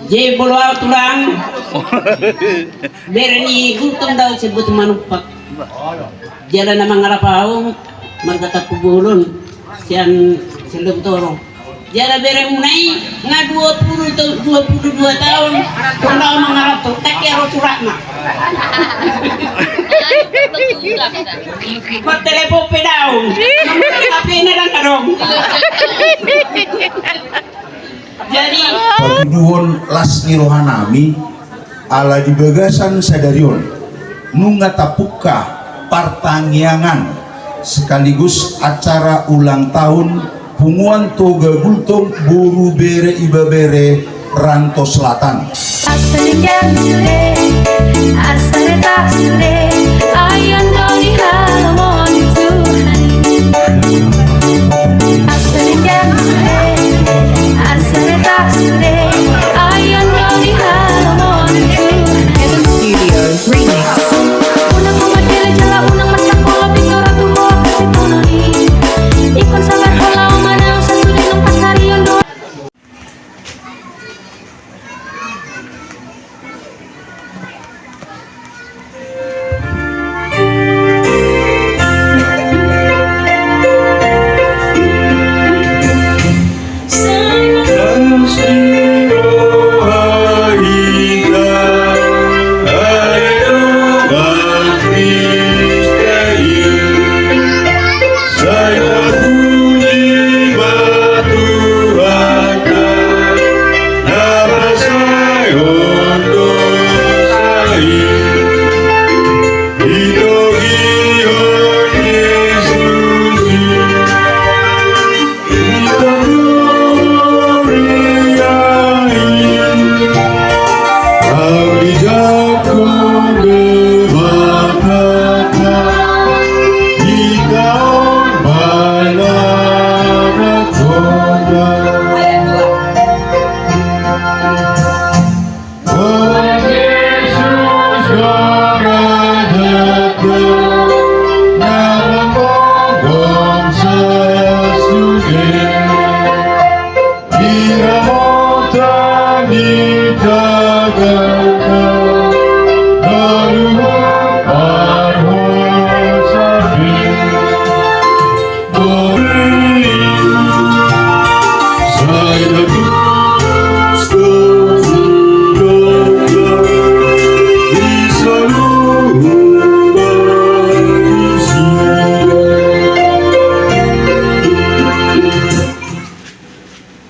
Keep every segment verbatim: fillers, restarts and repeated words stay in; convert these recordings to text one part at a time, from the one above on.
Jadi molo au tulang, bere ni Gultom do au, sebut manumpak. Jala na mangalap au marga Tampubolon, sian Sendok Torong. Jala beremuna i na dua puluh to-, dua puluh dua taon, tung do au mangalap, tung tangke ro suratna. Martelepon pe daong, nomor H P-na ndang adong. Jadi patuduhon las ni rohanami, ala di bagasan sadari on nunga tapungka partangiangan sekaligus acara ulang tahun Punguan Toga Gultom boru bere ibebere Ranto Selatan. Asa denggan sude, asa reta sude, ayon do dihalomon Tuhan. Asa denggan sude, asa reta sude, ayon do dihalomon Tuhan. Heaven Studios Remix. Unang martele jala unang marsampolo, pintor tu ho kasih tononi. Ingkon sabar ho laho manang sasude nang pasarion do. Sai tapuji ma Tuhanta, na mansai on do sai. Ditogihon Jesus i.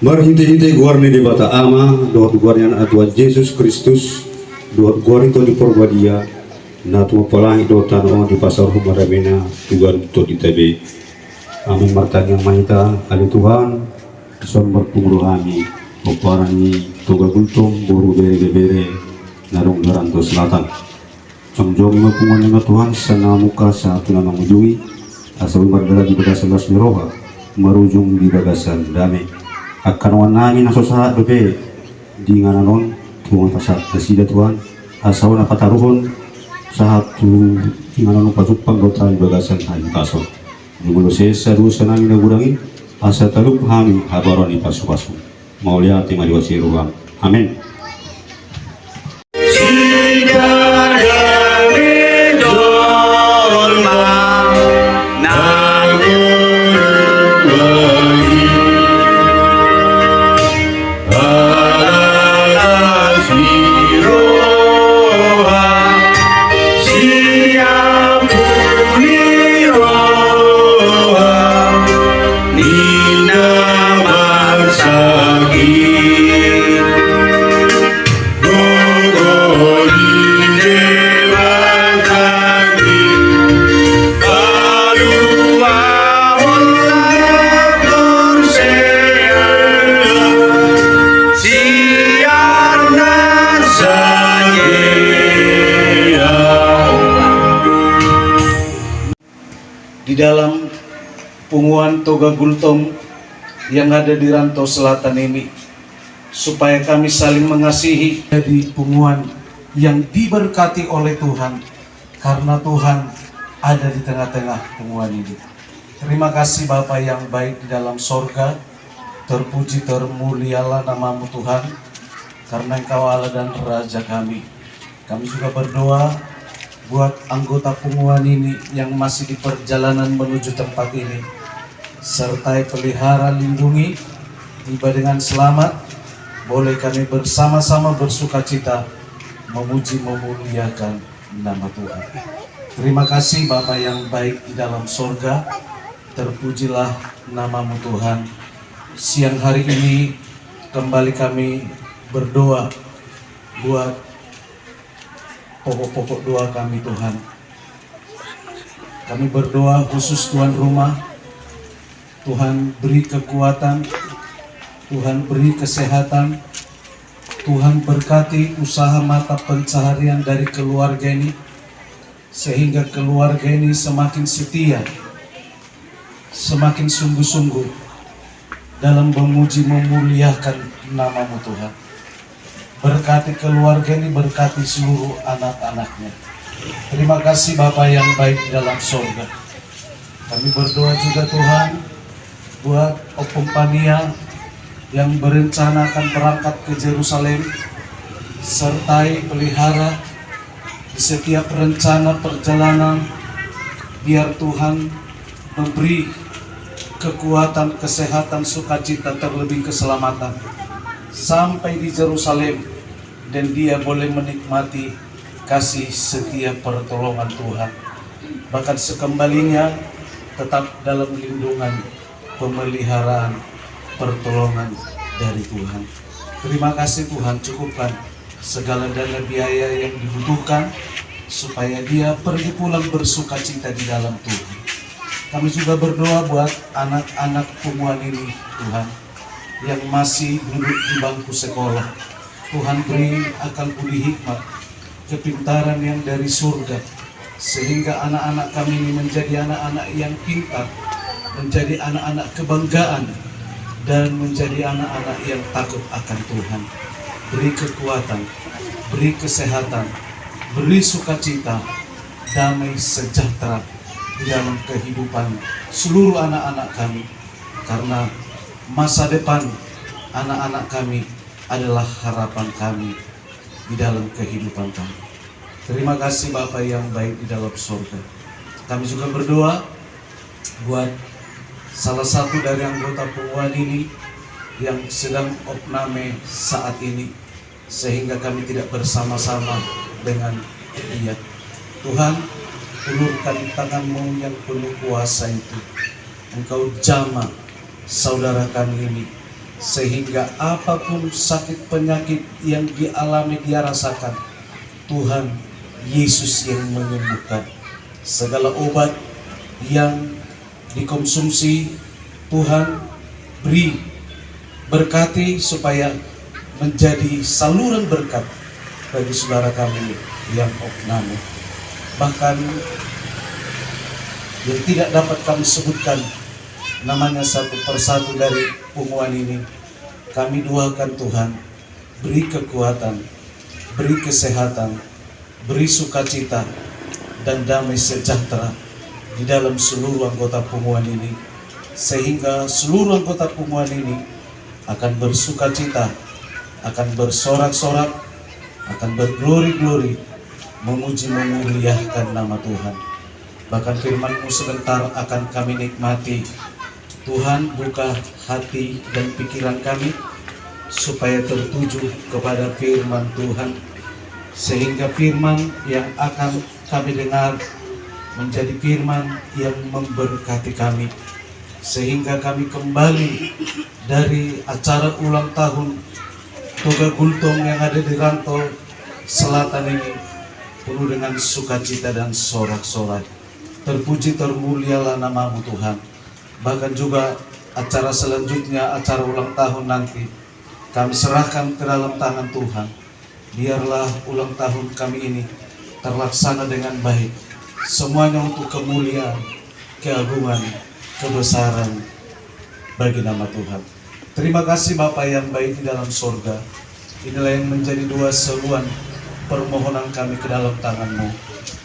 Marhite-hite goar ni Debata Ama, dohot goar ni Anakna Tuhan Jesus Kristus, dohot goar ni Tondi Porbadia, na tumompa langit dohot tano on, dipasaorhon ma damena tu ngolu ni tondinta be. Amin. Martangiang ma hita. Ale Tuhan, dison marpungu do hami, pomparan ni Toga Gultom boru bere ibebere na adong di Ranto Selatan. Jongjong ma punguan i ma Tuhan, sian na mamungka sahat tu na mangujungi, asa boi mardalan di bagasan las ni roha, marujung di bagasan dame. Angka dongan nami na so sahat dope di inganan on, Tuhan, pasahat nasida Tuhan, asa unang pataruhon sahat tu inganan on, pajumpang dohot hami di bagasan hahipason. Jumolo sesa dosa nami na godang i, asa talup hami habaruan ni pasupasu. Mauliate ma di huaso ni roham. Amen. Di dalam punguan Toga Gultom yang ada di Ranto Selatan ini, supaya kami saling mengasihi. Jadi punguan yang diberkati oleh Tuhan, karena Tuhan ada di tengah-tengah punguan ini. Terima kasih Bapa yang baik di dalam sorga, terpuji termulialah nama-Mu Tuhan. Karena Engkau Allah dan Raja kami, kami juga berdoa buat anggota punguan ini yang masih di perjalanan menuju tempat ini. Sertai, pelihara, lindungi, tiba dengan selamat, boleh kami bersama-sama bersukacita, memuji, memuliakan nama Tuhan. Terima kasih Bapa yang baik di dalam sorga, terpujilah nama-Mu Tuhan. Siang hari ini kembali kami berdoa buat pokok-pokok doa kami Tuhan. Kami berdoa khusus tuan rumah, Tuhan beri kekuatan, Tuhan beri kesehatan, Tuhan berkati usaha mata pencaharian dari keluarga ini, sehingga keluarga ini semakin setia, semakin sungguh-sungguh dalam memuji memuliakan nama-Mu Tuhan. Berkati keluarga ini, berkati seluruh anak-anaknya. Terima kasih Bapa yang baik di dalam sorga. Kami berdoa juga Tuhan buat Ompung Pania yang berencana akan berangkat ke Jerusalem, sertai, pelihara di setiap rencana perjalanan, biar Tuhan memberi kekuatan, kesehatan, sukacita, terlebih keselamatan sampai di Jerusalem, dan dia boleh menikmati kasih setia pertolongan Tuhan. Bahkan sekembalinya tetap dalam lindungan, pemeliharaan, pertolongan dari Tuhan. Terima kasih Tuhan, cukupkan segala dana biaya yang dibutuhkan supaya dia pergi pulang bersukacita di dalam Tuhan. Kami juga berdoa buat anak-anak punguan ini Tuhan, yang masih duduk di bangku sekolah. Tuhan beri akal budi hikmat, kepintaran yang dari surga, sehingga anak-anak kami ini menjadi anak-anak yang pintar, menjadi anak-anak kebanggaan, dan menjadi anak-anak yang takut akan Tuhan. Beri kekuatan, beri kesehatan, beri sukacita, damai sejahtera di dalam kehidupan seluruh anak-anak kami, karena masa depan anak-anak kami adalah harapan kami di dalam kehidupan kami. Terima kasih Bapa yang baik di dalam sorga. Kami juga berdoa buat salah satu dari anggota punguan ini yang sedang opname saat ini, sehingga kami tidak bersama-sama dengan dia. Tuhan, ulurkan tangan-Mu yang penuh kuasa itu. Engkau jamah saudara kami ini, sehingga apapun sakit penyakit yang dialami, dia rasakan, Tuhan Yesus yang menyembuhkan. Segala obat yang dikonsumsi, Tuhan beri, berkati supaya menjadi saluran berkat bagi saudara kami yang opname. Bahkan yang tidak dapat kami sebutkan namanya satu persatu dari punguan ini, kami doakan Tuhan, beri kekuatan, beri kesehatan, beri sukacita dan damai sejahtera di dalam seluruh anggota punguan ini, sehingga seluruh anggota punguan ini akan bersukacita, akan bersorak-sorak, akan berglori-glori, memuji memuliakan nama Tuhan. Bahkan firman-Mu sebentar akan kami nikmati. Tuhan, buka hati dan pikiran kami supaya tertuju kepada firman Tuhan, sehingga firman yang akan kami dengar menjadi firman yang memberkati kami, sehingga kami kembali dari acara ulang tahun Toga Gultom yang ada di Rantau Selatan ini penuh dengan sukacita dan sorak-sorai. Terpuji, termulialah nama-Mu Tuhan. Bahkan juga acara selanjutnya, acara ulang tahun nanti, kami serahkan ke dalam tangan Tuhan. Biarlah ulang tahun kami ini terlaksana dengan baik. Semuanya untuk kemuliaan, keagungan, kebesaran bagi nama Tuhan. Terima kasih Bapa yang baik di dalam sorga. Inilah yang menjadi dua seruan permohonan kami ke dalam tangan-Mu.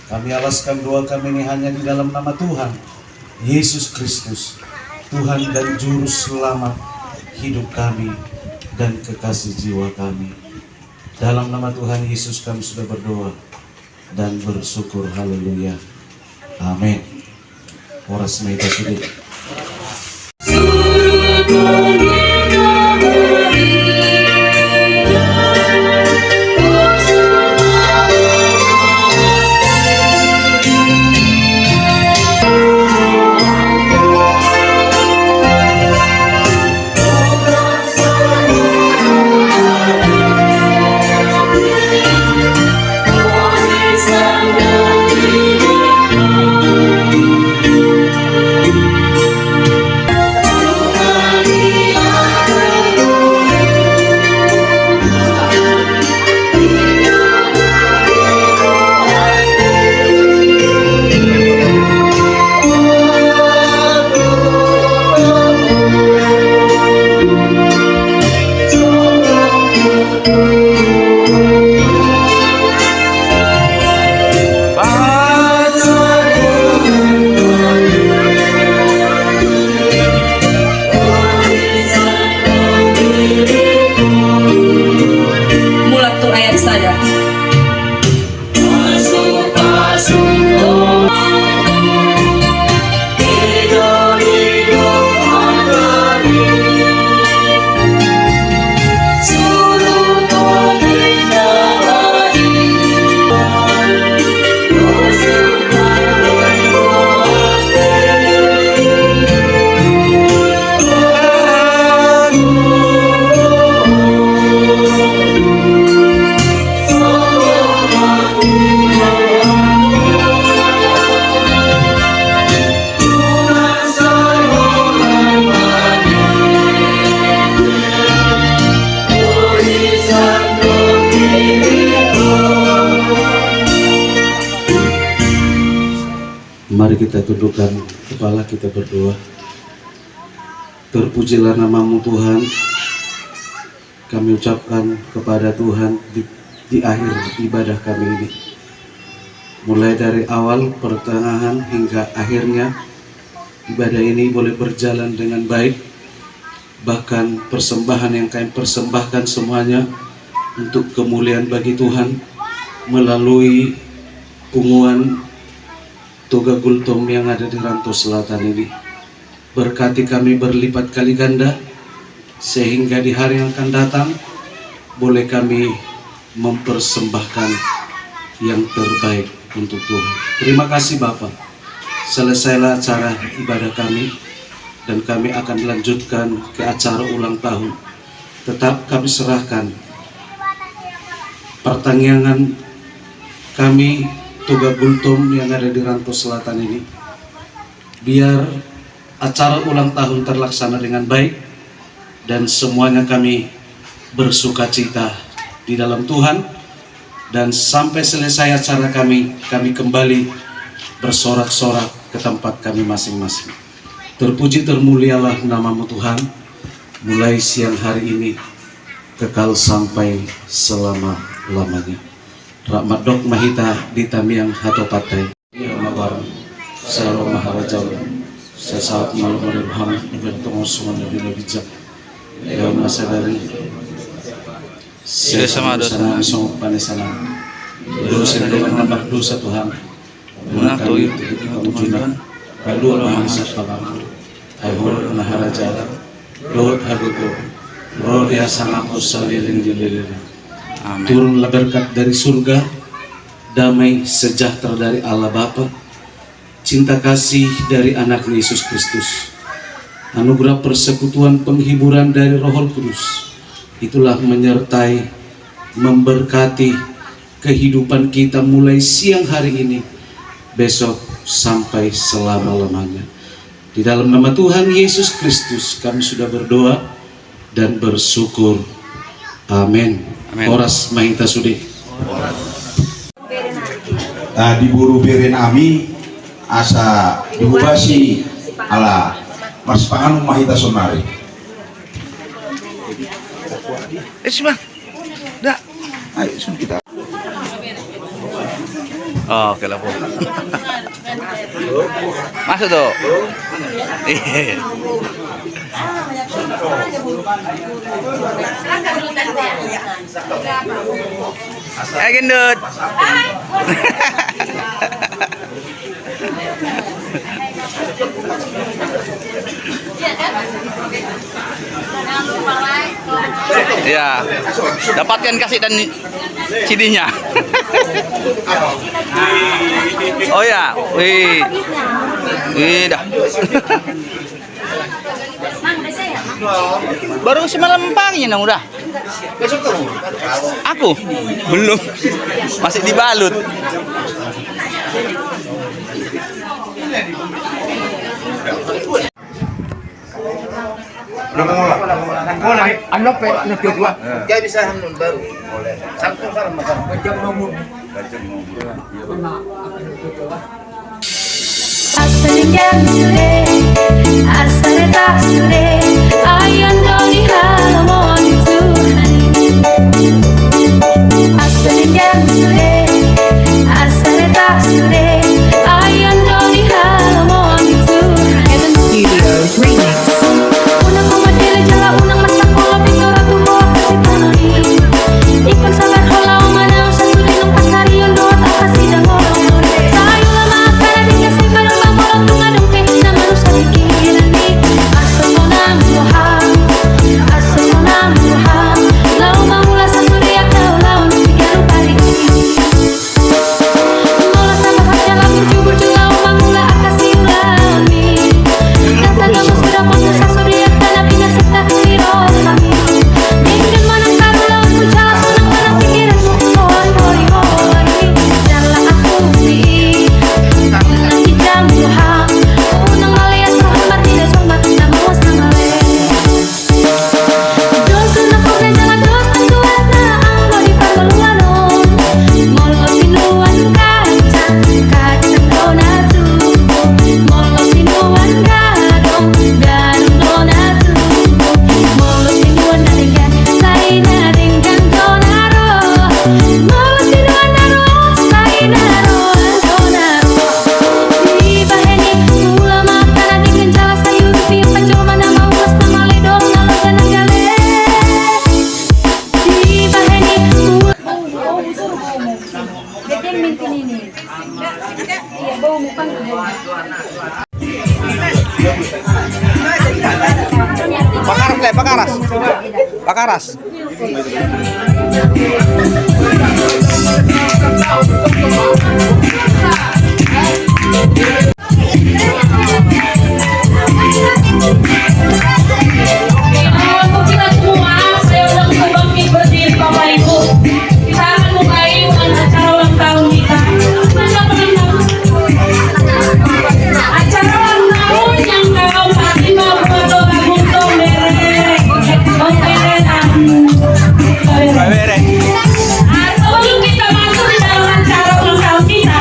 Kami alaskan doa kami ini hanya di dalam nama Tuhan Yesus Kristus, Tuhan dan Juru Selamat hidup kami dan kekasih jiwa kami. Dalam nama Tuhan Yesus kami sudah berdoa dan bersyukur. Haleluya. Amin. Horas ma hita sude. Mulak tu ayat sada. Mari kita tundukkan kepala, kita berdoa. Terpujilah nama-Mu, Tuhan. Kami ucapkan kepada Tuhan di, di akhir ibadah kami ini. Mulai dari awal, pertengahan, hingga akhirnya, ibadah ini boleh berjalan dengan baik. Bahkan persembahan yang kami persembahkan semuanya untuk kemuliaan bagi Tuhan melalui punguan Toga Gultom yang ada di Rantau Selatan ini. Berkati kami berlipat kali ganda, sehingga di hari yang akan datang boleh kami mempersembahkan yang terbaik untuk Tuhan. Terima kasih, Bapa. Selesailah acara ibadah kami, dan kami akan lanjutkan ke acara ulang tahun. Tetap kami serahkan partangiangan kami, Toga Gultom yang ada di Rantau Selatan ini. Biar acara ulang tahun terlaksana dengan baik, dan semuanya kami bersukacita di dalam Tuhan, dan sampai selesai acara kami, kami kembali bersorak-sorak ke tempat kami masing-masing. Terpuji termulialah nama-Mu, Tuhan, mulai siang hari ini kekal sampai selama-lamanya. Rap mandok ma hita di tamiang hatopanta i. Ia ma barang, sai ro ma harajaon, sai saut ma lomo ni roham, dibahen tongon songon na binoto ni ginjang. Ia ma sadari, sesa ma dosa nami songon panesanami. Dosa ni dongan na mardosa, Tuhan. Unang togihon tu pangunjunan. Palua ma hami sian pangago. Ai Ho do na harajaon, dohot hagogoon, ro di hasangapon saleleng ni lelengna. Amin. Turunlah berkat dari surga, damai sejahtera dari Allah Bapa, cinta kasih dari Anak-Nya Yesus Kristus, anugerah persekutuan penghiburan dari Roh Kudus, itulah menyertai, memberkati kehidupan kita mulai siang hari ini, besok, sampai selama-lamanya. Di dalam nama Tuhan Yesus Kristus kami sudah berdoa dan bersyukur. Amin. Amin. Horas ma hita sude. Ah, diboru berenami, asa dihobasi ala marsipanganon ma hita sonari. Eh, si Bang. Da. Ayo, sun kita. Oh, oke lah, Bu. Masuk tuh. Iya. Eh, gendut. Ya, dapatkan kaset dan C D-nya. Oh ya, wih, wih dah. Baru semalam pagi nang udah. Aku belum, masih dibalut. Anu pe, anu pe dua. Gak bisa anu baru. Satu salam makan. Asa denggan sude, asa reta sude, ai andoni halomoan ni Tuhan. Asa denggan sude, asa reta sude, ai andoni halomoan ni Tuhan. Heaven Studios Remix. Unang ho matele jala unang marsangkolo, pintor tu ho angka sipanganon i. Ingkon sabar ho laho manaon sasude nang pasarion dohot angka sidangolon. Sai ula ma angka na denggan, sai padan mangolon, tung adong pe na manusa pikiran i. Asa sonang roham, asa sonang roham, laho mangula sasude angka ulaon siganup ari i. Molo sahat jala burju-burju laho mangula angka siulaon i. Gantang gabus, gabus sasude angka na pinasinta ni roham i. Denggan ma nang haru ulaonmu jala sonang ma nang pikiranmu. Hoi, hoi, hoi, jala ahu i. Unang ginjang roham, unang maleas roham marnida jolma na mamuas na male. Dos na hurang jala dos na tuat na anggo di parngoluan on. Molo sinuan kacang, kacang do na tumbu. Molo sinuan gadong, gadong do na tumbu. Molo sinuan na denggan, sai na denggan do na ro. Molo sinuan na ro, sai na ro do na ro. Dibahen i, ula ma angka na denggan jala sai urupi angka jolma na mamuas na male dohot na loja na gale. Dibahen i, ula. Pakaras, le, pakaras. Pakaras. Untuk kita semua, saya undang untuk bangkit berdiri, Bapak Ibu. Kita akan mulai dengan acara ulang tahun kita. Acara ulang tahun yang kau pakai, Bapak Ibu, Bang Bere. Bang Bere, Bang Bere. Nah, sebelum kita masuk di dalam acara ulang tahun kita,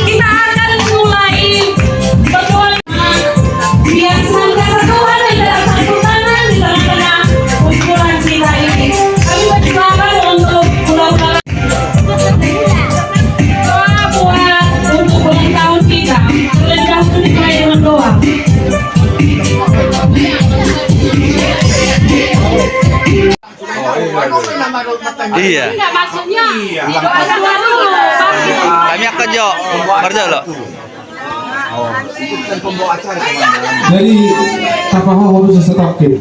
kita akan mulai berdoa. Biar senantiasa Tuhan yang tetap satu tangan di tengah-tengah kumpulan kita ini. Kami persilakan untuk pulang-pulang doa buat untuk ulang tahun kita. Terlebih dahulu dimulai dengan doa. Iya. Kami akan jo, kerja lo. Jadi, tapahohom do sasatongkin.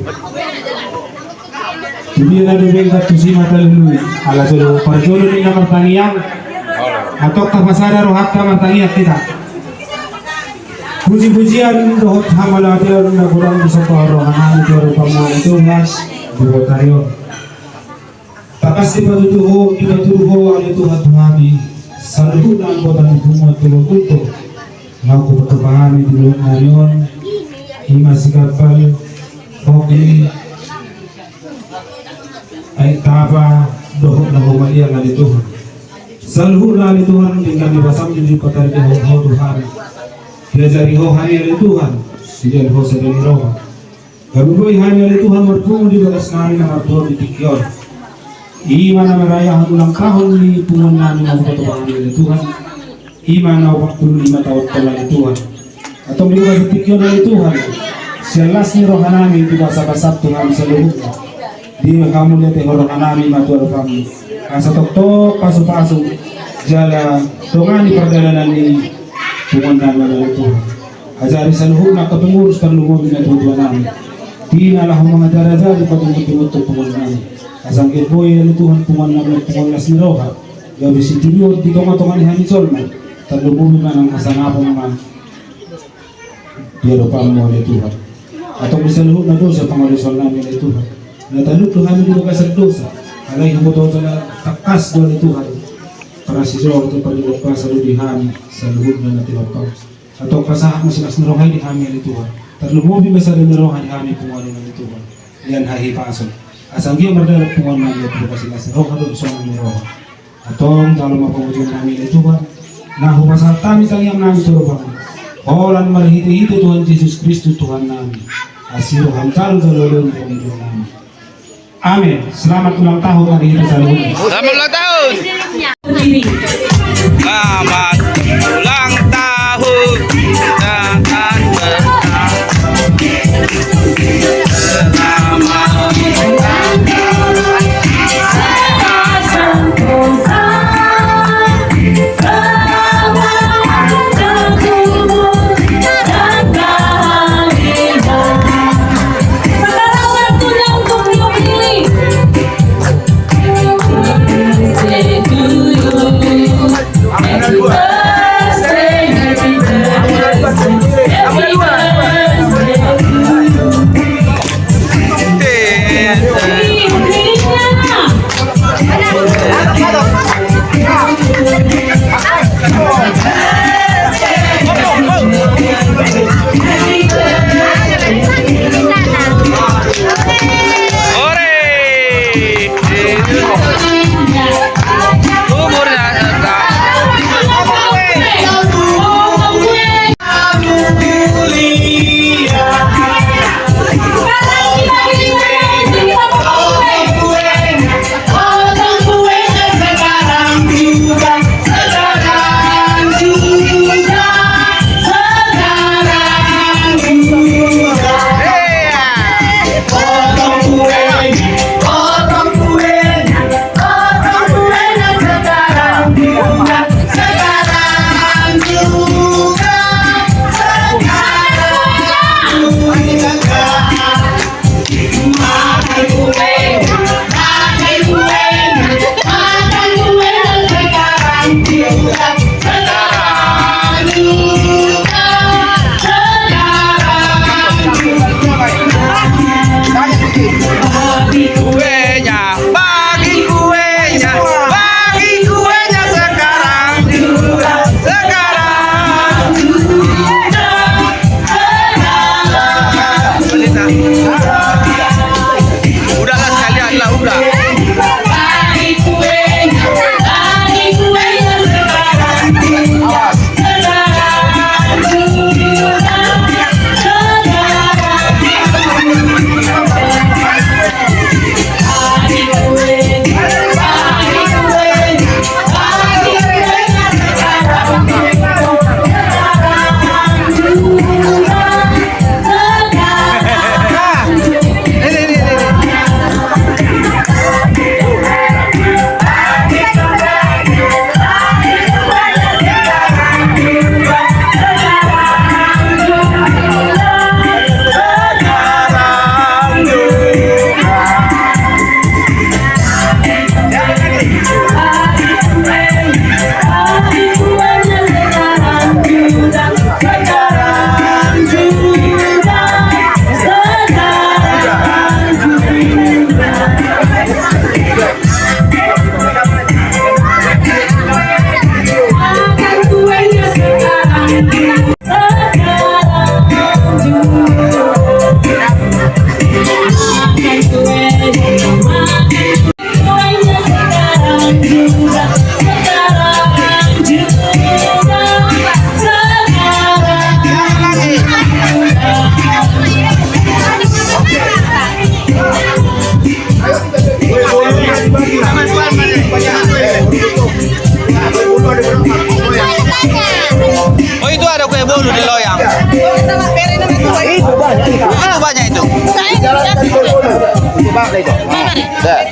Tu dia na denggan tusi mata lului. Ala jolo parjolo ni na martangiang. Antong tapasada rohanta martangiang hita. Puji-pujian dohot hamauliateon na godang disomba rohanami tu adopanMu, ale Tuhan, di botari on. Tangkas dipatudu Ho, dipatudu Ho, ale Tuhan, tu hami saluhutna anggota ni punguan Tulang Guntur. Laho hupatupa hami di ulaon nami on, i ma sigambal, hongli, aek taba, dohot na humaliang, ale Tuhan. Saluhutna, ale Tuhan, denggan ni basaM do dipatarida Ho tu hami. Diajari Ho hami, ale Tuhan, sidaon Ho sada ni roha. Gabe boi hami, ale Tuhan, marpungu di bagas nami na martua di tingki on. I ma na marayahon ulang tahun ni punguan nami na hupatupa hami, ale Tuhan. I ma na opat pulu lima taon tol, ale Tuhan. Antong di bagas tingki on, ale Tuhan, sian las ni roha nami, dibasabasa tu hami saluhutna. Di hamu liate rohanami ma tu adopanmu, asa toktok pasupasu jala dongani pardalanan ni punguannami ale Tuhan. Ajari saluhutna angka pengurus tarlumobi natuatuanami, di na laho mangajarajari patungguttungguthu punguannami. Asa anggiat boi ale Tuhan punguannami punguan las ni roha, gabe situjuon di tongatonga ni hami jolma. Tarlumobi manang hasangapon ma di adopanmu ale Tuhan. Antong di saluhutna dosa pangalaosionami ale Tuhan, na talup do hami di bagasan dosa, alai huboto jala tangkas do ale Tuhan parasiroha tu pardilombasa do di hami saluhutna na tilombang. Antong pasahat ma silas ni roha i di hami ale Tuhan. Tarlumobi ma sada ni roha di hami punguannami ale Tuhan, ian hahipason. Asa anggiat mardalan punguannami tu bagasan las ni roha dohot sonang ni roha. Antong jalo ma pamujionnami ale Tuhan, na hupasahat hami tangiangnami tu adopanmu, holan marhitehite Tuhan Jesus Kristus Tuhannami. Asi roham jalo jalo ale Tuhan Tuhannami. Amen. Selamat ulang tahun ale hita saluhutna. Selamat ulang tahun. Selamat ulang tahun.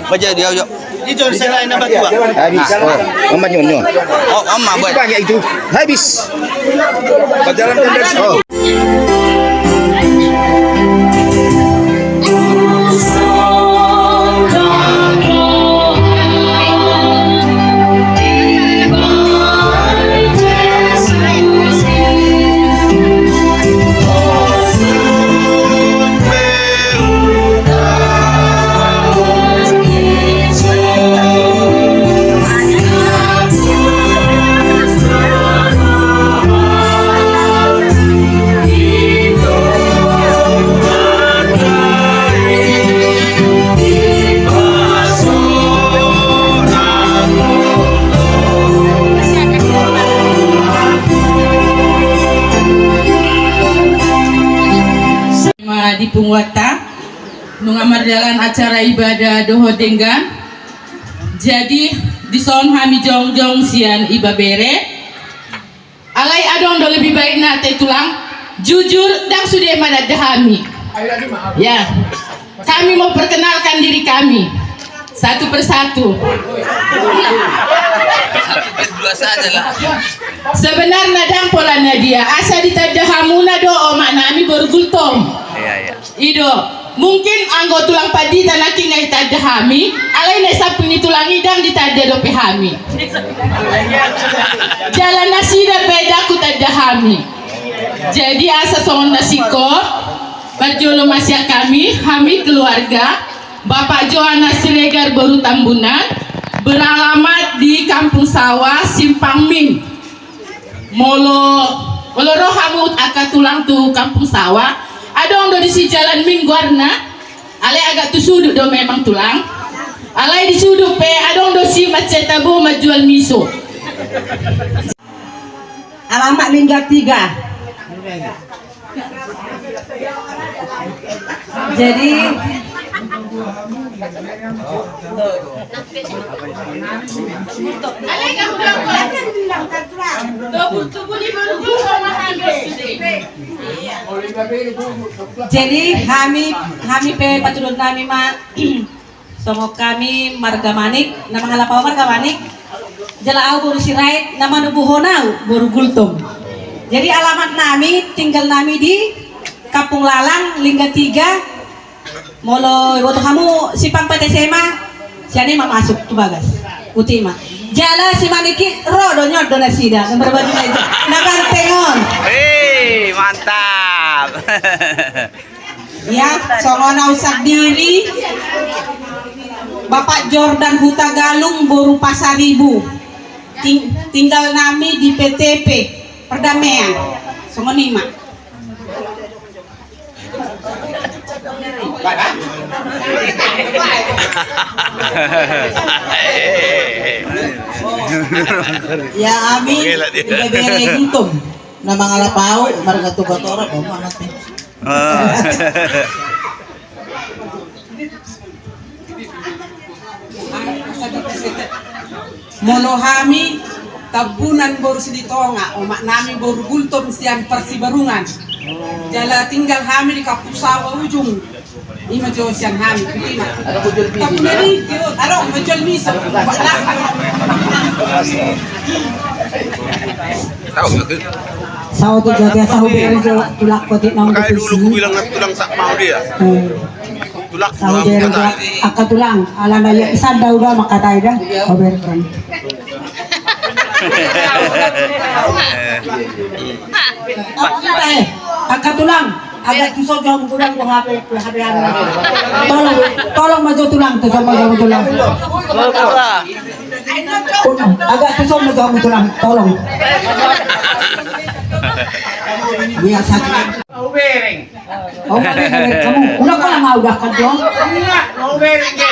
Baca dia, yo. Itu saya lain nama tua. Habis. Oh, omat nyon, nyon. Oh, omat, itu buat. Banyak itu. Habis. Bajalan kan dari sini. Oh. Ma di punguanta, nunga mardalan acara ibadah dohot denggan. Jadi, dison hami jongjong sian ibebere. Alai adong do lebih baikna, ate tulang, jujur, ndang sude mananda hami. Ya, kami mau perkenalkan diri kami satu persatu. Dua saja lah. Sebenarna ndang pola na dia, asa ditanda hamuna do omak nami boru Gultom. Iya, iya. I do, mungkin anggo tulang pandita nangkin nga ditanda hami, alai na samping ni tulang i ndang ditanda dope hami. Jala nasida pe ndang hutanda hami. Jadi asa songon na singkop, parjolo ma sian hami, hami keluarga Bapak Johannes Siregar boru Tambunan, beralamat di Kampung Sawah, Simpang Ming. Molo, molo ro hamu angka tulang tu Kampung Sawah, adong do disi Jalan Ming goarna, alai agak tu sudut do memang tulang. Alai di sudut pe adong do si Mancai Tabo manjual miso. Alamat Lingga Tiga. Jadi, jadi hami, hami pe patuduhon nami ma. Songon hami marga Manik, na mangalap ahu marga Manik, jala ahu boru Sirait, na manubuhon ahu boru Gultom. Jadi alamat nami, tinggal nami di Kampung Lalang, Lingga Tiga. Molo iboto hamu Simpang P T S ma, sian i ma masuk tu bagas. Uti ma. Jala si Manik i ro do, nyol do nasida, na marbaju na ganteng on. Hei, mantap. Ya, songon ahu sandiri, Bapak Jordan Hutagalung boru Pasaribu. Ting-, tinggal nami di P T P, Perdamaian. Songon i ma. Ya, hami, ibebere Gultom. Na mangalap ahu, marga Togatorop, oh, amat ni. Ah. Molo hami Tambunan boru Silitonga, omak nami boru Gultom sian Parsibarungan. Jala tinggal hami di Kampung Sawah ujung. Ima jo sian hami, ima. Tapi dari, aro, menjual miso. Tahu, ya, kan? Saut jo dia, saut bere jo, tulang kotik nang. Makanya dulu ku bilang tulang tak mau dia. Hmm. Tulang, saut bere jo, angka tulang, alana ya, sandau dah, makatai dah. Kau bere kan. Apa kita, eh? Angka tulang. Agak tuson jo hamu tulang, jo H P, H P anu. Tolong, tolong ma jo tulang, tuson ma jo hamu tulang. Agak tuson ma jo hamu tulang, tolong. Biasa. Mau bereng. Oh, mau bereng, kamu. Udah, kalau mau udah kan, Jo? Enggak, mau bereng, Ge.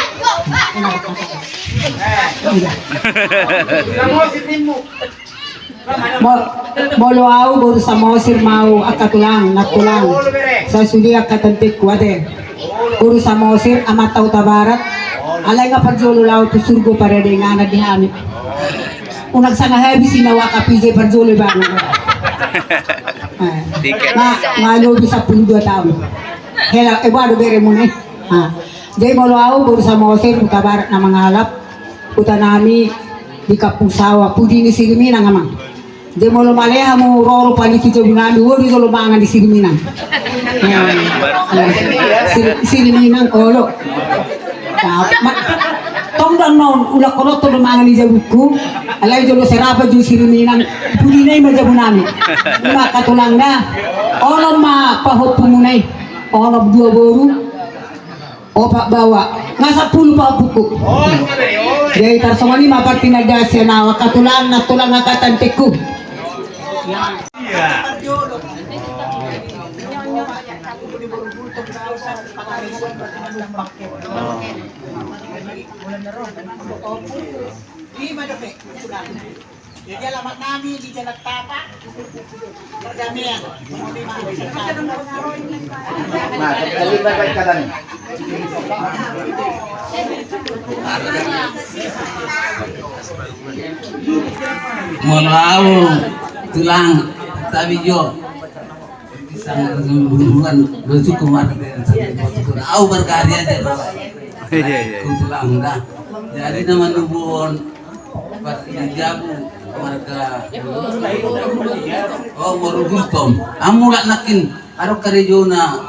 Udah. Kamu si timu. Mo-, molo ahu boru Samosir ma ahu, angka tulang, nang tulang. Sasude angka tanteku ate. Boru Samosir, amanta Hutabarat. Alai nga parjolo laho tu surgo parade nga anak di hami. Unang sanga habis i na waka pije parjolo i bang. Eh. Tiket. Nga, nga lobi sampulu dua taon. Hela, eh, boha do beremuna i? Ah. Jadi molo au boru Samosir, Hutabarat na mangalap, huta nami di Kampung Sawa, pudi ni Siriminang amang. Jadi molo male hamu ro rupani tu jabu nami, ro do jolo mangan di Siriminang. Siriminang olo. Tong do annon, ulak kono tong do mangan di jabungku. Alai jolo serapa jolo Siriminang. Pudi nai ma jabu nami. Ima angka tulang da. Onom ma pahompu muna i. Onom, dua boru, opat baoa, nga sampulu pahompuku. Jadi tarsongon i ma partinandaan sian au angka tulang, nantulang, angka tanteku. Jadi alamat nami di Jalan Tapak, Perdamaian. Nah, terlibat baik katanya. Molo au tulang, tapi jo Sangat buruan, bersyukur mati dengan sakit. Au berkarya aja. Iya, iya. Kebetulan dah. Jadi nama nubuon pas di jabu warga. Oh, baru gultom. Amu lak nakin, aro karejona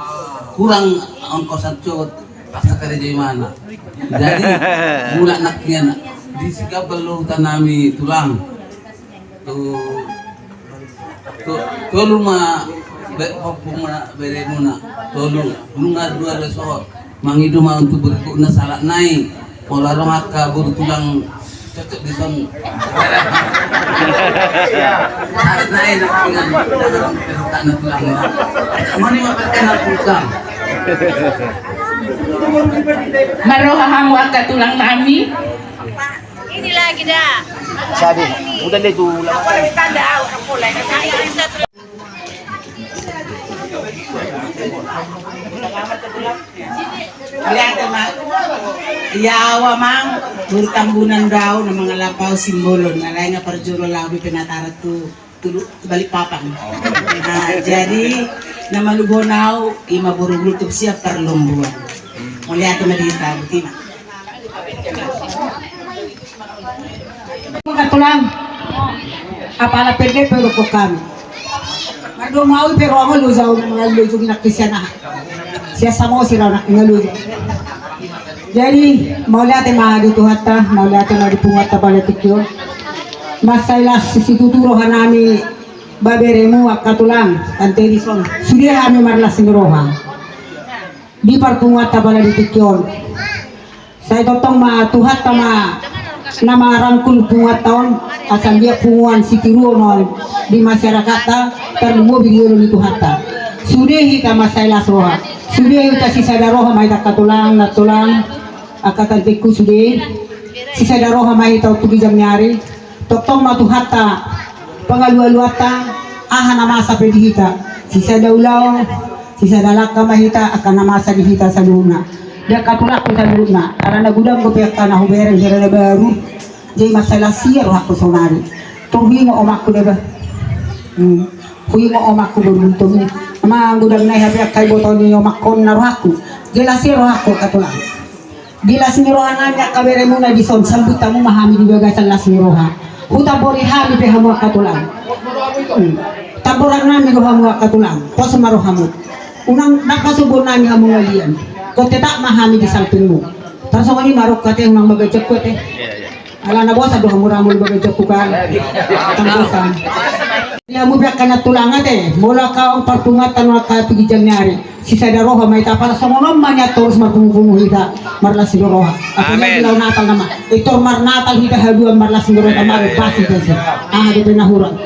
kurang ongkos ancot, paksa karejo imana. Jadi mulak nakin di sigap belum tanami tulang. Tu, tu, tolu ma be-, ompung ma beremuna, tolu. Nunga dua do sohot. Mangido ma untuk berikutna salat nai. Pola rong angka boru tulang cocok di son. Salat nai nak dengan dalam perutana tulang. Mani ma perkena tukang. Maroha hamu angka tulang nami. Ini lagi dah. Sabi, udah deh tuh. Lihat ma. Ia awa mang, boru Tambunan dau na mangalap au Simbolon, na lain na parjolo lau di penataran tu Tulu, Balikpapan. Nah, jadi na manubuhon au ima boru Gultom siap parlombuan. Mauliate ma di hita, buti ma. Bukan tulang. Apala pede pe dokon kami. Mardomu au pe roha lu jau na mangaluju ginak kisian aha. Siasa mau sira nak ngaluju. Jadi mauliate ma di Tuhanta, mauliate ma di punguanta pala tingki on. Mansai las situtu roha nami baberemu angka tulang, tante di son. Sude hami marlas ni roha di parpunguanta pala di tingki on. Sai tongtong ma Tuhanta ma na marangkul punguanta on, asa dia punguan sitiruon on di masyarakatta, tarlumobi di olo ni Tuhanta. Sude hita mansai las roha. Sude hita sisada roha ma hita angka tulang, nantulang, angka tanteku sude. Sisada roha ma hita tu ginjang ni ari. Tongtong ma Tuhanta pangalualuanta, aha na masa pe di hita. Sisada ulaon, sisada langka ma hita, angka na masa di hita saluhutna. Di angka tulangku saluhutna, ala na godang dope angka na hubereng hira na baru. Jadi mansai las ia rohangku saonari. Tung huingot omakku deba. Hmm. Huingot omakku baru Gultom i. Amang godang nai hape angka iboto ni omakkon na rohangku. Jadi las ia rohangku angka tulang. Di las ni roha nami angka beremuna di son, sambut hamu ma hami di bagasan las ni roha. Hutambori hami pe hamu angka tulang. Hmm. Tamboran nami do hamu angka tulang. Pos ma rohamu. Unang dapasubuon nami hamu ngalian. Ko tetap ma hami di sampingmu. Tarsongon i ma roha ate, unang bagan jangku ate. Ala na bosan do hamu ramul bagan jangku kan. Tang bosan. Di hamu pe angka nantulang ate, molo angka on parpunguanta on angka tu ginjang ni ari. Sisada roha ma hita, apala songon on ma nian torus marpungupungu hita, marlas ni roha. Apalagi laho Natal nama. Itor marnatal hita haduan marlas ni roha ta, maro pasi pasi. Aha dope na hurang.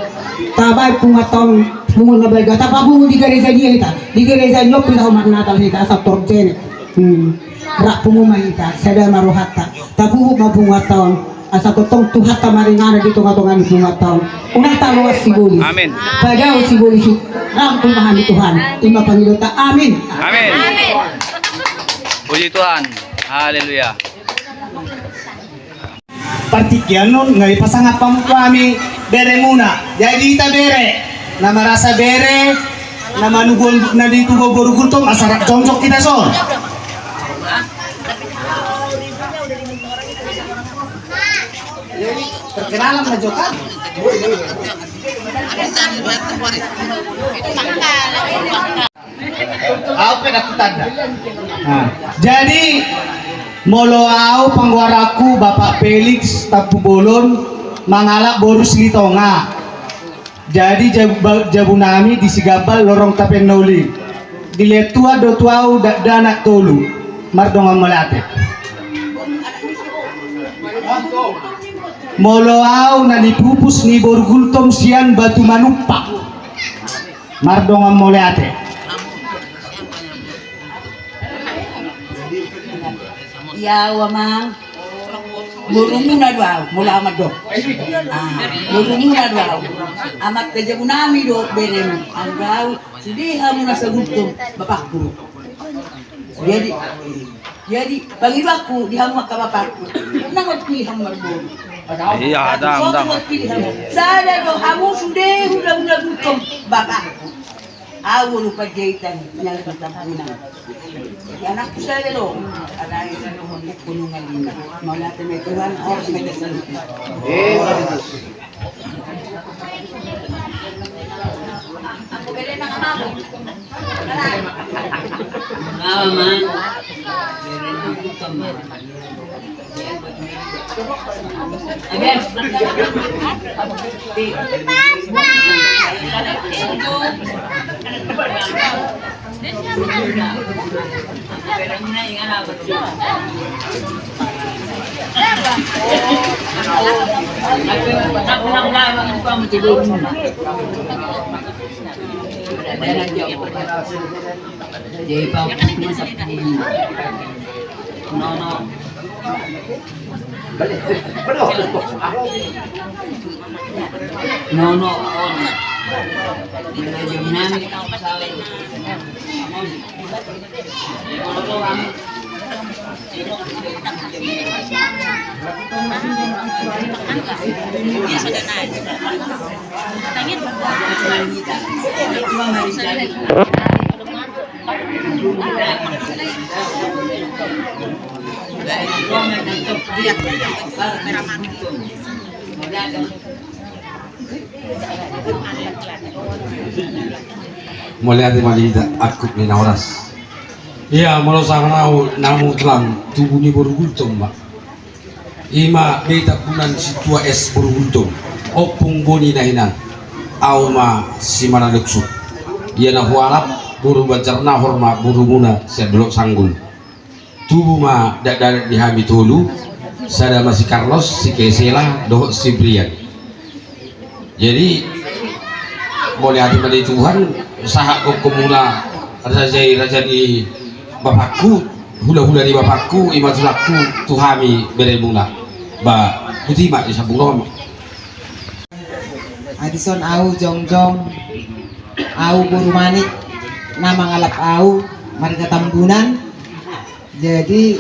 Tabaen punguanta on pungu na balga, tapapungu di gareja dia hita. Di gareja ni on pe laho marnatal hita asa tor jene. Hmm. Rap pungu ma hita, sada ma rohanta. Tapungu ma punguanta on. Asa tongtong Tuhanta maringanan di tongatonga ni punguanta on. Unang taloas sibolis. Amin. Padao sibolis i. Rangkul ma hami Tuhan. Ima pangidonta. Amin. Amin. Puji Tuhan. Haleluya. Partingkian on nga ipasangap hamu tu hami beremuna. Jadi hita bere na marasa bere na manubuhon na ditubuhon boru Gultom asa rap jongjong hita son. Perkenalan na jokar. Au pe na kutanda. Nah, jadi molo au panggoaranku Bapak Felix Tampubolon mangalap boru Silitonga. Jadi jabu, jabu nami di Sigambal lorong Tapanuli. Dilehon Tuhan do tu au dakdanak tolu. Mardongan mauliate. Molo au na nipupus ni boru Gultom sian Batu Manumpak. Mardongan mauliate. Ia au amang. Borumuna do au, molo amat do. Ah, borumuna do au. Amat ke jabu nami do beremu. Anggo au, sude hamu na sa Gultom bapakku. Jadi, jadi pangidoanku di hamu angka bapakku. Nunga pilih hamu marboru. Iya, dang, dang. Pilih hamu. Sada do hamu sude hulahula Gultom bapakku. Au boru Panjaitan, nyala Tambunan. Jadi anakku sada do. Ada itu do, honde kunungan lima. Mauliate ma i Tuhan, horas ma i Tuhan. Mama. Jadi, Pak, ini seperti ini. No, no. No, no, on. Di baju nami. Mauliate ma di hita angkup ni na horas. Ia, molo songon au na mutlang tubu ni boru Gultom ma. Ima be Tambunan sintua es boru Gultom. Ompung boni na hinan. Au ma si Manaluksu. Ia na hualap boru Banjarnahor ma borumuna sian Dolok Sanggul. Tubu ma dakdanak di hami tolu, sada ma si Carlos, si Kesela dohot si Brian. Jadi mauliate ma di Tuhan, sahat gokhon muna raja i raja ni bapakku, hulahula ni bapakku, ima tulangku tu hami beremuna. Ba, botima i sambung on. Adison au jongjong, au boru Manik, na mangalap au marga Tambunan. Jadi,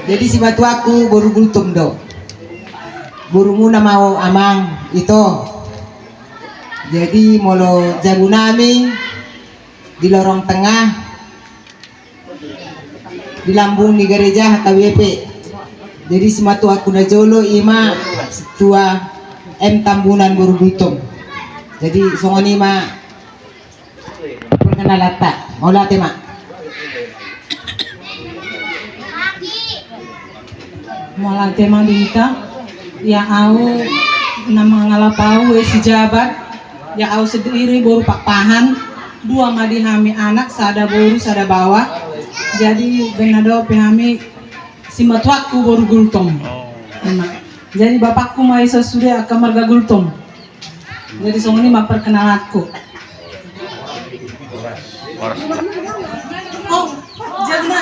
jadi simatuangku boru Gultom do. Borumuna ma au amang ito. Jadi molo jabu nami di lorong tengah, di lambung ni gareja H K B P. Jadi simatuangku na jolo ima sintua M Tambunan boru Gultom. Jadi songon i ma perkenalanta. Mauliate ma. Mauliate ma di hita. Ia au na mangalap au, eh, si Jabat. Ia au sendiri boru Pakpahan. Dua ma di hami anak, sada boru sada baoa. Jadi baen na dope hami simatuangku boru Gultom. Ima. Jadi bapakku ma i sude angka marga Gultom. Jadi songon i ma perkenalanku. Oh, jadi na.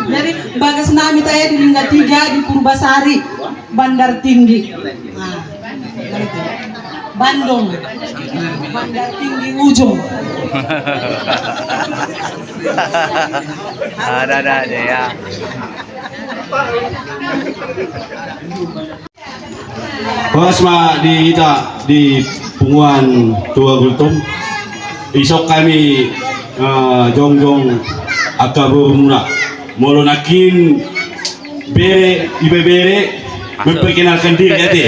Jadi bagas nami tae di Lingga Tiga di Purbasari, Bandar Tinggi. Nah, Bandung. Bandar Tinggi ujung. Ada-ada aja ya. Horas ma di hita di punguan Toga Gultom. Dison hami, eh, jongjong angka borumuna. Molo nangkin bere, ibebere memperkenalkan diri ate.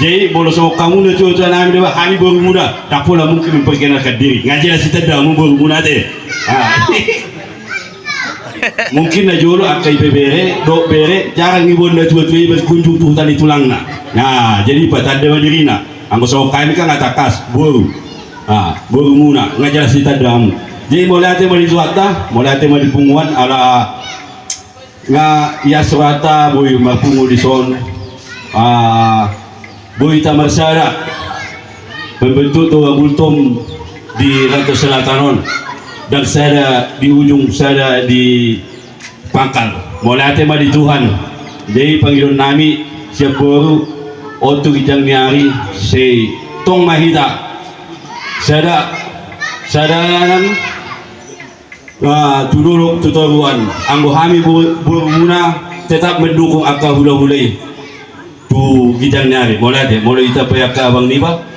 Jadi molo songon hamu na tua-tua nami, deba hami borumuna, ndang pola mungkin memperkenalkan diri. Nga jelas hita da hamu borumuna ate. Ah. Mungkin na jolo angka ibebere dohot bere jarang iboan na tua-tua i berkunjung tu huta ni tulangna. Nah, jadi patanda ma dirina. Anggo songon hami kan nga tangkas boru. Ah, borumuna, nga jelas hita da hamu. Jadi mauliate ma di Tuhanta, mauliate ma di punguan, ala nga ias rohanta boi marpungu dison. Ah, boi hita marsada membentuk Toga Gultom di Rantau Selatan on. Ndang sada di ujung, sada di pangkal. Mauliate ma di Tuhan. Jadi pangidoan nami sian boru, on tu ginjang ni ari, sai tong ma hita sada, sada dalan, ah, tu dolok tu toruan. Anggo hami bo-, borumuna tetap mendukung angka hula-hula i tu ginjang ni ari. Mauliate, molo hita pe angka abang niba.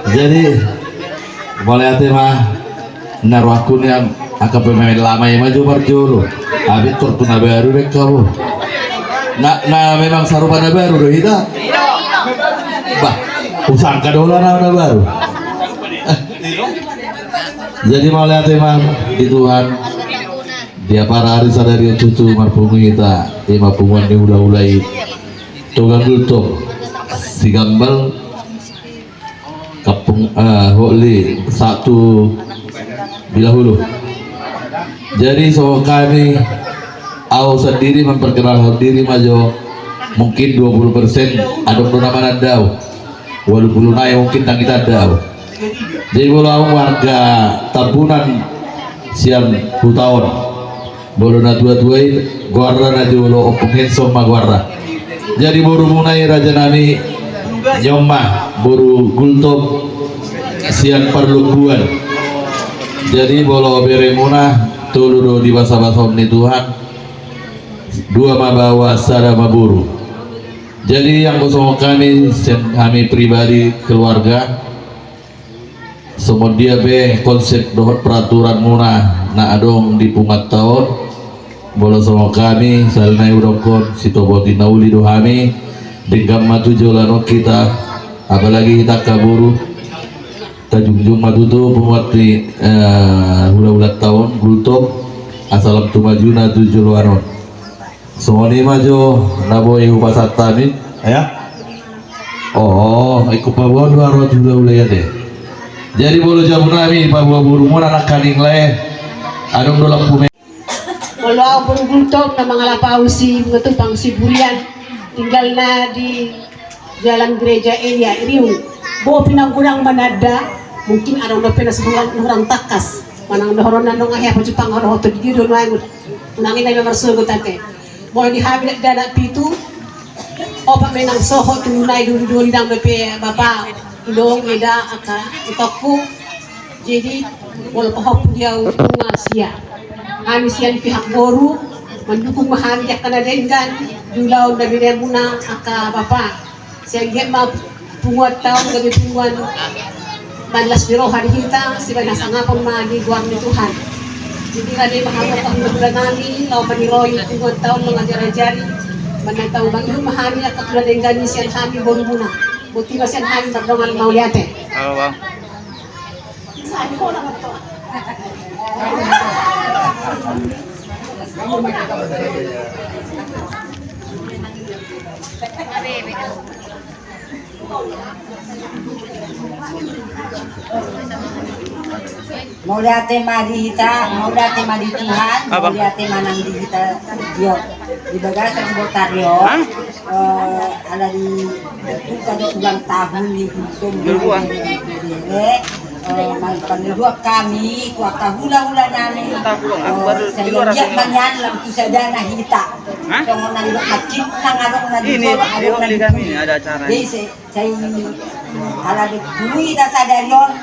Jadi, mauliate ma. Na rohangku nian, angka pemain lama i ma jo parjolo. Abit tor tu na baru dek kamu. Na, na memang sarupa na baru do hita. Bah, husangka do holan na baru. Jadi mauliate ma di Tuhan. Di apara ari sadari on tutu marpungu hita, ima punguan ni hula-hula i. Toga Gultom, Sigambal, Kampung, eh, Holi, satu Bilahulu. Jadi songon hami, au sandiri memperkenalkan diri ma jo, mungkin dua puluh persen adong do na mananda au. Walu pulu nai mungkin ndang itanda au. Jadi molo au warga Tambunan sian huta on. Molo na tua-tua i goarna na jolo Ompung Henson ma goarna. Jadi borumuna i raja nami, on ma boru Gultom sian Parlombuan. Jadi molo beremuna tolu do di basa-basa on ni Tuhan. Dua ma baoa, sada ma boru. Jadi anggo songon hami, sian hami pribadi keluarga, songon dia pe konsep dohot peraturanmuna na adong di punguanta on, molo songon hami, sahali nai hudokkon, sitoboti na uli do hami, denggan ma tu joloan on hita, apalagi hita angka boru, tajungjung ma tutu punguan ni, eh, hula-hulanta on, Gultom, asa lam tu majuna tu joloan on. Songon i ma jo na boi hupasahat hami. Ya. Oh, ingkon paboa do ro tu hula-hula i ate. Jadi molo jabu nami paboa borumuna nangkaning lae. Adong do lampu me. Molo au boru Gultom na mangalap au si Bunga Tupang Siburian, tinggalna di Jalan Gereja Elia Riung. Bopi nang godang mananda, mungkin adong dope na hurang, hurang tangkas. Manang dohonon na nunga hea pajupang dohot di dia do nuaeng. Unang i na ima marsogot ate. Molo di hami dakdanak pitu, opat ma i nang sohot tu nai dulu dua i, ndang dope bapa, inong, eda, angka itongku. Jadi molo pahompu di au nunga sia. Hami sian pihak boru mandukung ma hami di angka na denggan di ulaon na binaenmuna angka bapa. Sai anggiat ma punguanta on gabe punguan manlas ni roha di hita, sibaen hasangapon ma di goar ni Tuhan. Jadi rade ma hamu angka hula-hula nami, laho maniroi punguanta on, mangajar-ajari, manang tau mangihut ma hami angka hula denggan i sian hami borumuna. Boti ma sian hami mardongan, mauliate. Halo, Bang. Mauliate ma di hita, mauliate ma di Tuhan, mauliate ma nang di hita. Yo, di bagasan botari on. Eh, ala di buka do ulang tahun ni Gultom Bere, eh, ma-, pangidoan hami tu angka hula-hula nami, eh, sai anggiat ma nian lam tu sadana hita. Songon na didok nangkin, nang adong na di jolo, adong na di pudi. Jadi sai, sai ala di pudi hita sadari on.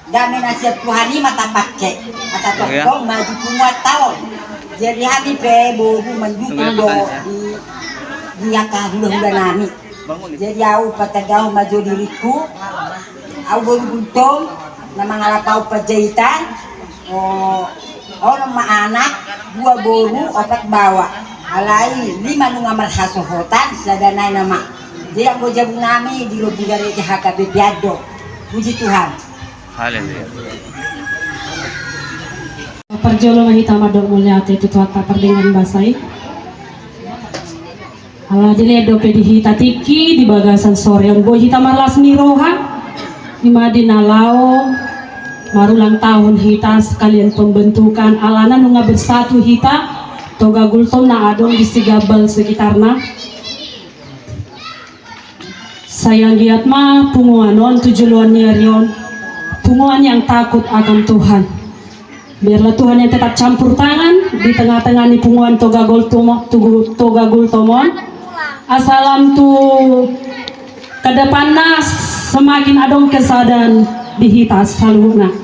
Dame na sian Tuhan i ma tapangke. Asa tongtong maju punguanta on. Jadi hami pe boru mandukung do di, di angka hulahula nami. Jadi au patandahon ma jo diringku. Au boru Gultom na mangalap au Panjaitan. O, onom ma anak, dua boru, opat baoa. Alai lima nunga marhasohotan, sada nai nama. Jadi anggo jabu nami di lobi gareja H K B P an do. Puji Tuhan. Haleluya. Parjolo ma hita mandok mauliate tu Tuhanta pardenggan basa i. Ala dilehon dope di hita tingki di bagasan sore on boi hita marlas ni roha. I ma di na laho marulang tahun hita sekalian pembentukan, alana nunga bersatu hita Toga Gultom na adong di Sigambal sekitarna. Sai anggiat ma punguan on tu joloan ni ari on punguan yang takut akan Tuhan. Biarlah Tuhan yang tetap campur tangan di tengah-tengah ni punguan Toga Gultom, Toga Gultom on. Asa lam tu ke depanna semakin adong kesadaran di hita saluhutna.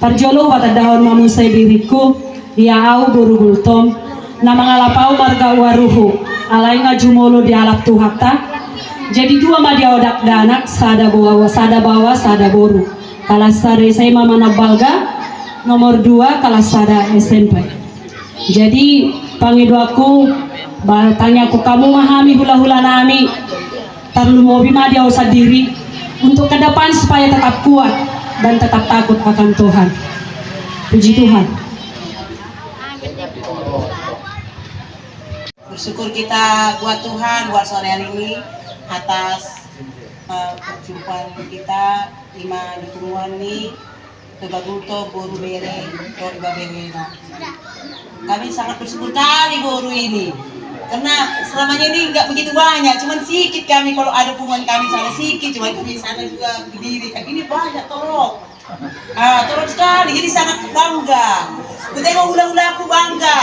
Parjolo patandahon ma muse diringku, ia au boru Gultom na mangalap au marga Uaruhu, alai nga jumolo dialap Tuhanta. Jadi dua ma di au dakdanak, sada baoa, sada baoa, sada boru. Kalas sada S M A manang balga, nomor dua kalas sada S M P. Jadi pangidoanku, ba, tangiangku hamu ma hami hulahula nami. Tarlumobi ma di au sandiri untuk ke depan supaya tetap kuat dan tetap takut akan Tuhan. Puji Tuhan. Bersyukur kita buat Tuhan buat sore hari ini atas eh, perjumpaan kita i ma di punguan ni Toga Gultom boru bere dohot ibaberena. Kami sangat bersyukur kali boru ini. Karena selamanya ini nggak begitu banyak, cuman sikit kami kalau ada punguan kami sana sikit, cuman kami sana juga berdiri. Tapi ini banyak torop. Ah, torop sekali, jadi sangat bangga. Kutengok hulahulaku bangga.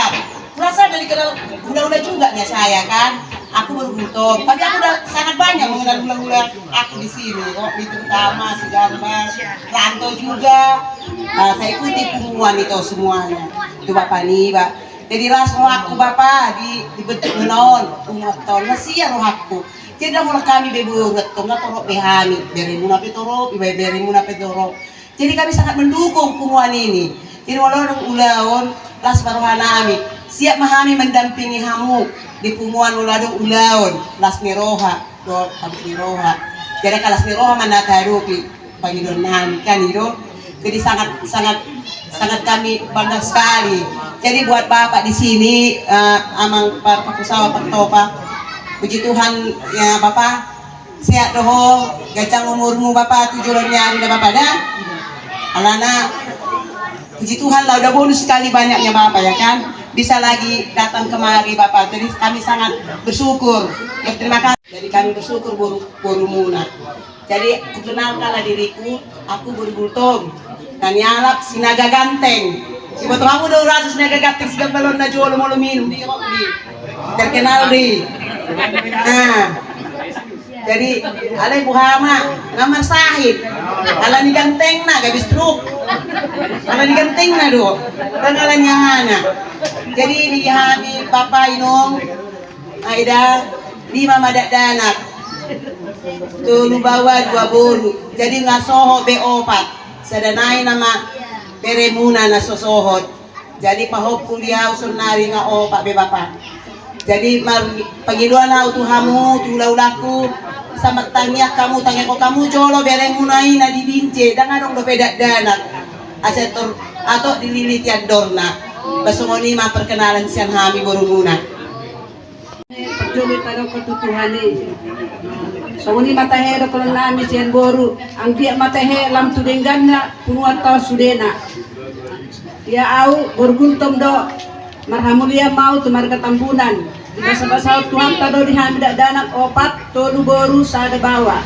Kurasa dari kenal hulahula juga nih saya kan. Aku baru Gultom, tapi aku udah sangat banyak mengenal hulahula aku di sini. Oh, di terutama Sigambal, Rantau juga. Ah, saya ikuti punguan itu semuanya. Itu Bapak nih, Pak. Jadi las rohakku Bapak di, dibentuk menon, punguan ton. Masih ya rohakku. Jadi dah mulai kami bebu ngetong, nggak torop behani. Beremuna pe torop, ibai beremuna pe torop. Jadi kami sangat mendukung punguan ini. Jadi molo adong ulaon, las ma roha nami. Siap ma hami mendampingi hamu di punguan molo adong ulaon, las ni roha, dohot las ni roha. Jadi angka las ni roha ma na tahadopi pangidoan nami kan i do. Jadi sangat sangat sangat kami bangga sekali. Jadi buat Bapak di sini, eh, Amang Par-, Parkusawa Partopa. Puji Tuhan ya Bapak. Sehat do ho, ganjang umurmu Bapa tu joloan ni ari da Bapa da. Alana puji Tuhan lah udah bonus sekali banyaknya Bapa ya kan. Bisa lagi datang kemari Bapa. Jadi kami sangat bersyukur. Ya, terima kasih. Jadi kami bersyukur boru, borumuna. Jadi kukenalkanlah diriku, aku boru Gultom. Na nialap Sinaga Ganteng. Siboto hamu do rasa Sinaga Ganteng, Sigambal on na jolo molo minum di, di terkenal di. Nah. Jadi alai boha ma, nga marsahit. Alani gantengna gabe stroke. Alani gantengna do. Kan alani ahana. Jadi di hami Bapa Inong, ai da, lima ma dakdanak. Tolu baoa dua boru. Jadi nga sohot be opat. Sada nai nama beremuna na so sohot. Jadi pahompu di au saonari nga opat be Bapa. Jadi mar-, pangidoan au tu hamu, tu hulahulangku, asa martangiang hamu, tangiangkon hamu jolo beremuna i na di Binjai, ndang adong dope dakdanak. Asa tor-, atok dililiti andorna. Ba songon i ma perkenalan sian hami borumuna. Parjolo tadokkon tu Tuhan i. Songon i ma tahe dohonon nami sian boru, anggiat ma tahe lam tu dengganna punguanta on sudena. Ia au boru Gultom do, marhamulian ma au tu marga Tambunan. Dibasabasahon Tuhanta do di hami dakdanak opat, tolu boru, sada baoa.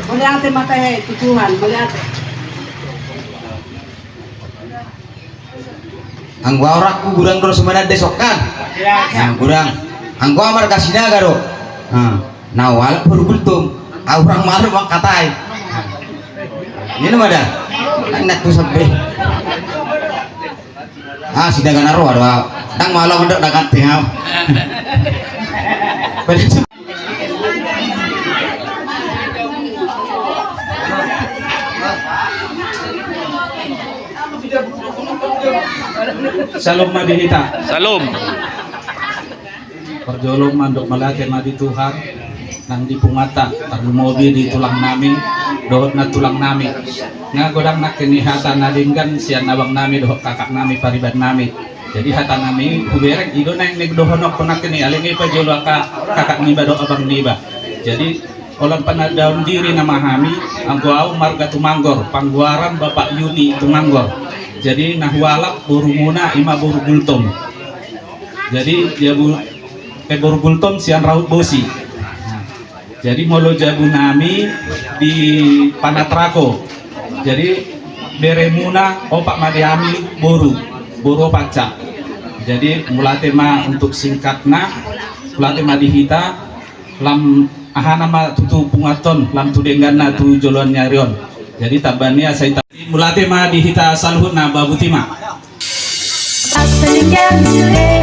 Mauliate ma tahe tu Tuhan, mauliate. Anggo au rangku gudang do sebenarna de sokkan. Nah, gudang. Anggo au marga Sinaga do. Nah, na hualap boru Gultom. Au rang malu mangkatai. Ini mada. Anak tu sampai. Ah, sudah kana roa doa. Tang malam ndok dakan tengah. Salom ma di hita. Salom. Parjolo mandok mauliate ma di Tuhan nang di punguanta, tarlumobi di tulang nami dohot nantulang nami. Nga godang nangkin i hata na denggan sian abang nami dohot kakak nami pariban nami. Jadi hata nami hubereng i do naeng ni dohonon nangkin i, alai nga i pajolo angka kakak niba dohot abang niba. Jadi holan panandaon diri nama hami, anggo au marga Tumanggor, panggoaran Bapak Yuni Tumanggor. Jadi na hualap borumuna ima boru Gultom. Jadi jabu, eh, boru Gultom sian Rahut Bosi. Jadi molo jabu nami di Panatrako. Jadi beremuna opat ma di hami boru, boru opat sa. Jadi mauliate ma untuk singkatna, mauliate ma di hita, lam ahana ma tutu punguanton, lam tu dengganna tu joloan ni ari on. Jadi tamba ni asa hita. Mauliate ma di hita saluhutna, babuti ma. Asa denggan sude